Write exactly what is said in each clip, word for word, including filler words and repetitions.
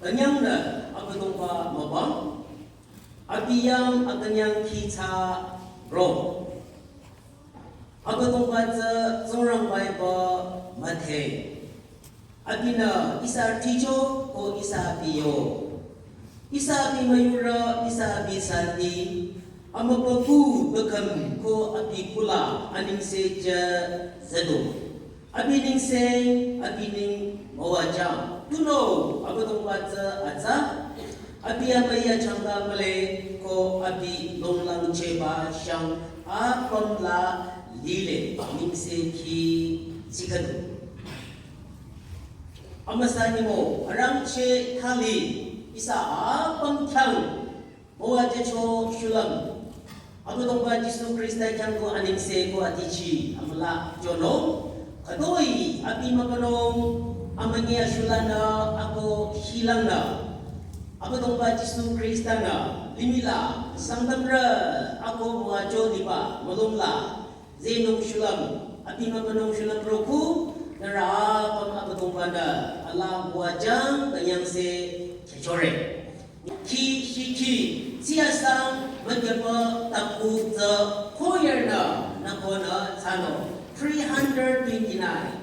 Künyangnü Abüdongba mübüng, abi yang akünyang kih thsa ro. Abüdongba tsü Tsingrangba-i pü müdhe. Abinü ihsa thricho ko ihsa abi yo. Ihsa abi müyurü, ihsa abi santi. Amübükuh düküm ko abi kula anengse jü züdu. Abi nengse, abi neng müwajüng. Tunüo Abüdongba tsü atsa. Abi amüi achangka mühle ko abi longlangchehba shang apüm la lile, nengse kih tsikhüdu. Amüsa nyümong arangcheh thali ihsa apüm khyang müwajücho shulüm. Abüdongba Jisu Khrista khyang ko anengse ko atichi amüla jünung. Khütoi abi mübünung amünyi ashulanü ako hilangnü. Abüdongba Jisu Khrista-nü limih la Sangtamrü ako müwajü liba mülung la zehnung shulüm, abi mübünung shulüm rokhu, nührü apüm Abüdongba-nü alaa müwajüng künyangse khehchore. Kih shikhi, siyasang müdhepü taku tsü choir-nü nükonü thsanung. Three hundred twenty-nine.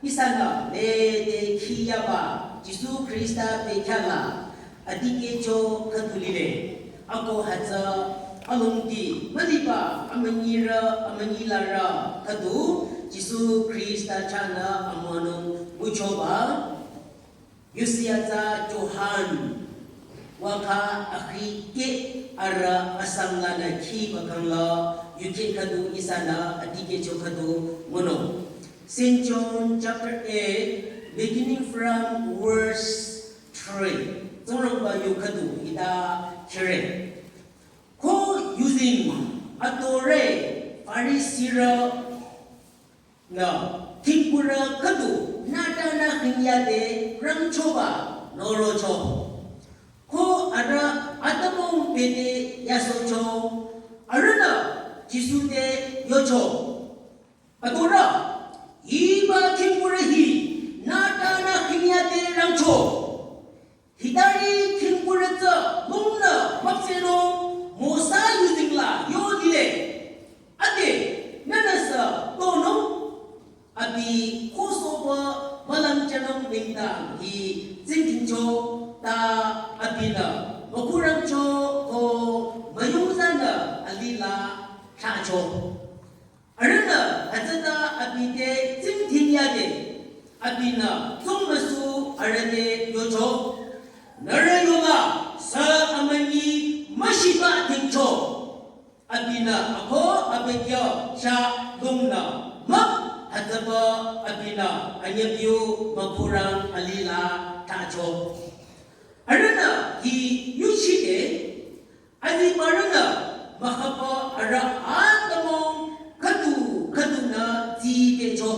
Ihsanü lede khiyaba Jisu Khrista bekhyah la adikehcho khüdu lile. Ako hütsü alongdi müliba amünyirü amünyilarü khüdu Jisu Khrista chahnü amüwanung nguchoba. Yusi atsa Johan waka akhi keh arüh asang lanü khi bakang la yukheh khüdu ihsanü adikehcho khüdu ngunung. Saint John chapter eight, beginning from verse three. Tsingrangba yu khüdu hita khire. Ko yuzeng adorü Farisirü nü khingkurü khüdu nütanü khingyade rangchoba norocho. Ko arüh atümung bete yasohcho, arühnü Jisu te yocho. Adorü, hiba khingkurü hi nütanü khingyade rangcho. Hitari khingkurü tsü lungnü müpsehnung Mosa yuzeng la yo lile. Ade, nünüsü tonung Dang hi tsingdhingcho ta abinü mükhurangcho ko müyungzanü alila thracho. Arühnü hütsüta abi te tsingdhing yade abinü tsungmüsu arüh te yocho. Nührü yola sü amünyi müshiba dhingcho. Abinü ako abükyü sha lungnü mah hütsüba abinü anyübiu mükhurang alila thracho. Arühnü hi yuchide azibarünü mahaba arüh atümung khüdu khüdunü zidehcho.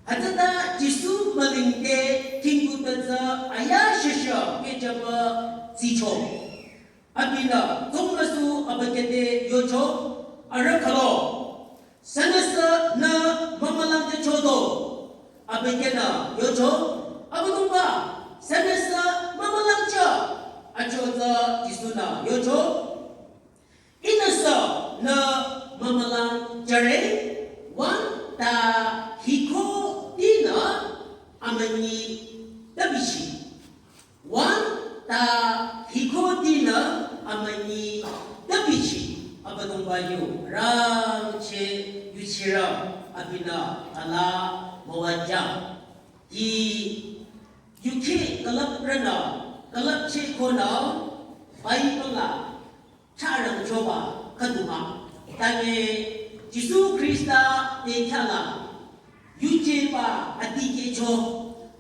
Hütsüta Jisu mülingde khingkuta tsü aya shasha kechaba zicho. Abinü tsungmüsu abükyü te yocho, arüh khalo. Sünüsü nü mümülang te chodo. Abükyünü yocho, Abüdongba, sünüsü mümülang cha. Achotsü Jisu-nü yocho, Ihnüsü nü mümülang chare, wüng ta hiko dinü amünyi tabichi. Wüng ta hiko dinü amünyi tabichi. Abüdongba yu rangcheh yuchirü abinü alaa müwajang. Hi yukheh külüprünü külüpcheh konü Bible la thsarangchoba khüdu mah. Tanye Jisu Khrista te khyala yujeba atikehcho,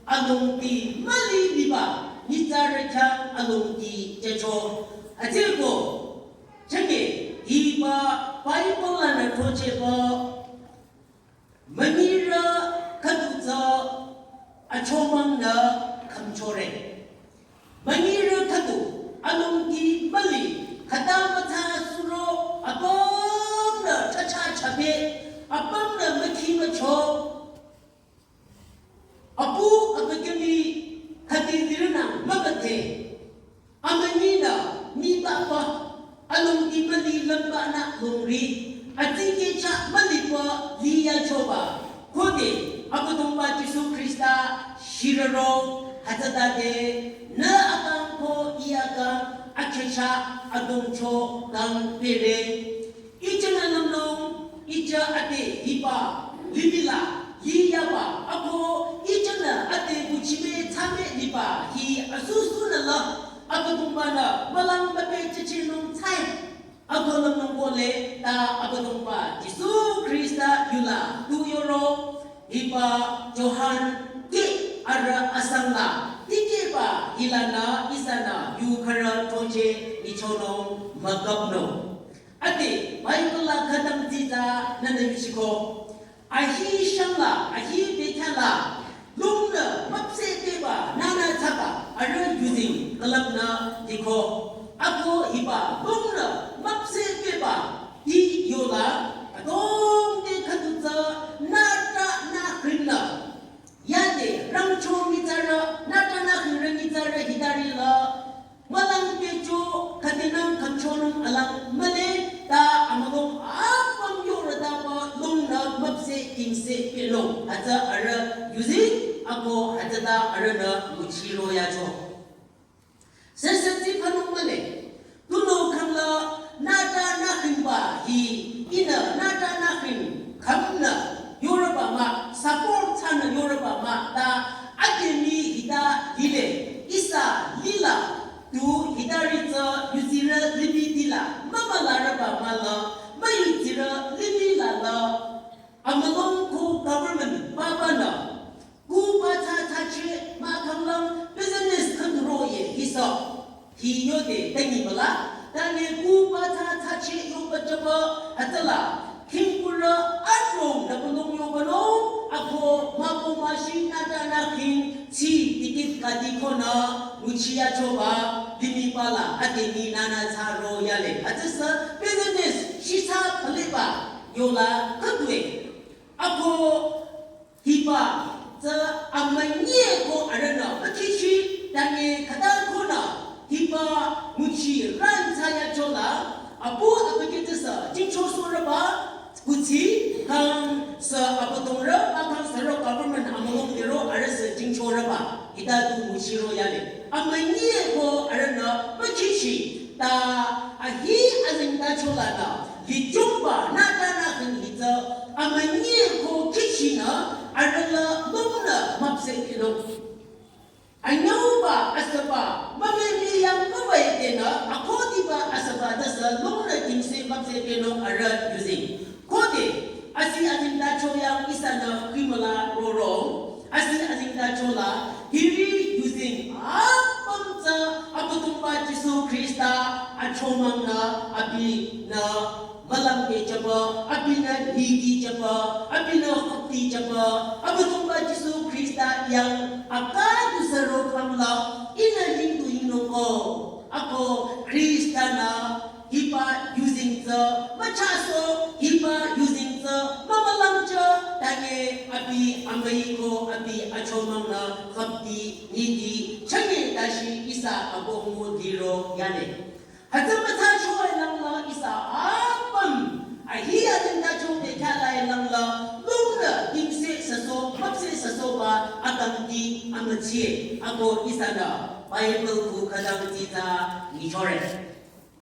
alongdi müli liba nyitsarü khyang alongdi jücho. Hütsüeko chenge hiba Bible lanü throchehba münyirü khüdu tsü achomangnü khümchore. Münyirü khüdu alongdi müli khüta mütsa suro apümnü chacha chabe, apümnü mükhi mücho. Apu abükyü mii khüdi dirünang mümüdhe. Amünyinü mii papa alongdi müli lümbanü longri, atikehcha mülipa liyachoba. Khode Abüdongba Jisu Khrista shirüro hütsütade nü akang ko ih akang akhehcha adongcho kang pere. Ijünü lümlong, ijü ade hiba limih la liyaba ako ijünü ade kuchime thsame liba hi asusunü la Abüdongba-nü mülang müpehjüchehnung thsae. Ako lümlong kohle ta Abüdongba Jisu Khrista yula tu yoro hiba Johan kih arüh asang la tikehba hilanü ihsanü yu khürü throcheh nyichonung mükapnung. Ade Bible la khütang tsitsa nünü yuchiko. Ahi shangla, ahi bekhyala, lungnü müpsehpehba nünü thsaba arüh yuzeng külüpnü diko. Ako hiba lungnü müpsehpehba ti yola adrong te khüdu tsü nüta nü khringnü. Yade rangcho nyitsarü, nüta nü khringrü nyitsarü hitari la mülang pehcho khüdenang khümchonung alang mühle ta amülung apüm yorütaba lungnü müpseh kimsehpehnung hütsü arüh yuzeng ako hütsüta arühnü nguchiro yacho. Süsü tsiphanung mühle. Tunüo khangla nüta nü khringba hi ihnü nüta nü khring khümnü yorüba mah, support thsanü yorüba mah ta ade mii hita lile, ihsa lila tu hitari tsü yuzirü limih tila mümülarüba mahla, müyuzirü limih la la amülung ko government papanü kuba thsa thsacheh mahkhanglang business khüdu roye hiso. Hi yode tangi müla, tanye kuba thsa thsacheh yoba jüba hütsüla khingkurü adrong nü pünung yoba nung ako müko müshi nüta nü khring chi tikit kadi konü nguchi yachoba limihba la ade mii nünü thsaro yale. Hütsüsü business shisa phaliba yola khüdue. Ako hiba tsü amünyi ko arühnü akhichi tanye khüta konü hiba nguchi ran thsa yachola apu abükyü tsüsü jingcho sorüba kuthsi kang sü abüdongrü akang sürü government amülung liro arüh sü jingchorüba. Amünyi ko arühnü mükichi ta ahi azengtacho lanü lichungba nü ta nü khang hi tsü amünyi ko kichinü arüh la lungnü müpsehpinung. Anyüuba asüba mümemi yang müwai tenü akhudiba asüba tase lungnü jingse müpsehpinung arüh yuzeng. Khode asi azengtacho yang ihsanü khimüla roro. Asi azengtacho la hiri yuzeng apüm tsü Abüdongba Jisu Khrista achomangnü abinü mülangpehjüba, abinü nyidichüba, abinü khüptichüba, Abüdongba Jisu Khrista yang aka du sürü khangla ihnü lingdu yingnung ko. Ako Khrista-nü hiba yuzeng tsü müchahsoh, hiba yuzeng tsü mümülangjü, tanye abi amüi ko abi achomangnü khüpti nyidi chünye tashi ihsa akohmo diro yale. Hütsü müthsacho-e langla ihsa apüm ahi azengtacho bekhyah la-e langla lungnü jingse süsoh müpseh süsohba akangdi amütsie ako ihsanü Bible ku khütang tsitsa nyichore.